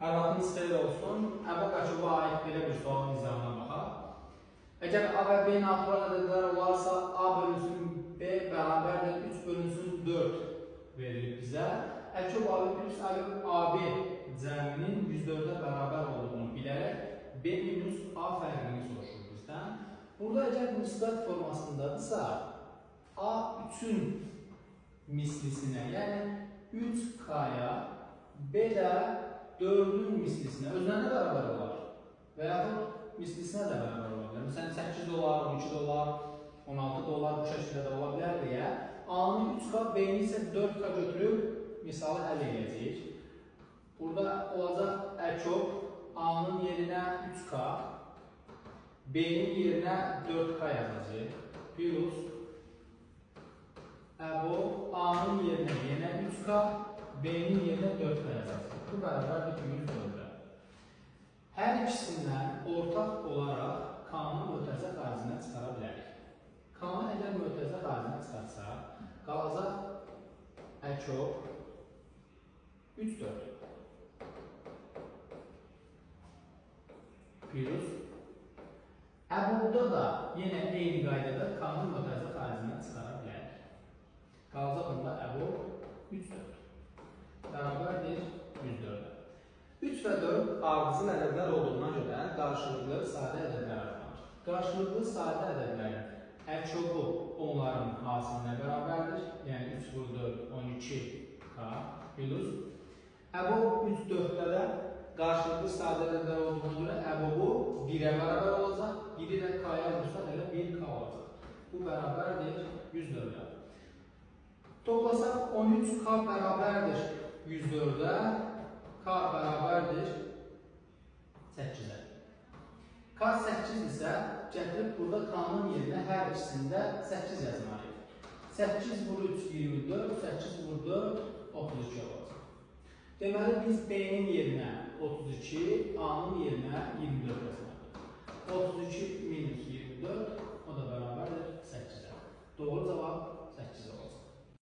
Hər vaxtınız xeyir olsun. Əbok Əkova aid belə bir sualın izahına baxaq. Əgər A və B natural ədədlər olarsa, A bölünsün B bərabərdir 3 bölünsün 4 verilir bizə. Əkov AB plus AB cəminin 104-ə bərabər olduğunu bilərək B minus A fərqini soruşur bizdən. Burada əgər müsbət formasındadırsa, A 3-ün mislisinə, yəni 3K-ya, B də 4-ün mislisinə, özünə də bərabər olar və yaxud mislisinə də bərabər ola bilər. Məsələn, 8 olar, 12 olar, 16 olar, bu şəkildə də ola bilər deyə A-nı 3K, B-ni isə 4K götürüb misalı həll edəcəyik. Burada olacaq əkop A-nın yerinə 3K, B-nin yerinə 4K yazacağıq. Plus əbo A-nın yerinə yenə 3K, B-nin yerinə 4K yazacağıq. Bu bərabərdir 104-ə. Hər ikisindən ortaq olaraq K-nı mötərizə xaricinə çıxara bilərik. K-nı əgər mötərizə xaricinə çıxarsaq, qalacaq əkop 3, 4 plus əbobda da yenə eyni qaydada K-nı mötərizə xaricinə çıxara bilərik. Qalacaq onda əbob 3, 4 bərabərdir 104-ə. 3 və 4 ardıcıl ədədlər olduğuna görə qarşılıqlı sadə ədədlər adlanır. Qarşılıqlı sadə ədədlərin əkobu onların hasilinə bərabərdir. Yəni 3 vur 4, 12K plus əbob 3, 4-də də qarşılıqlı sadə ədədlər olduğuna görə əbobu 1-ə bərabər olacaq. 1-i də K-ya vursaq elə 1K olacaq. Bu bərabərdir 104-ə. Toplasaq 13K bərabərdir 104-ə, K bərabərdir 8-ə. K 8 isə gətirib burada K-nın yerinə hər ikisində 8 yazmalıyıq. 8 vur 3, 24, 8 vur 4, 32 olacaq. Deməli, biz B-nin yerinə 32, A-nın yerinə 24 yazmalıyıq. 32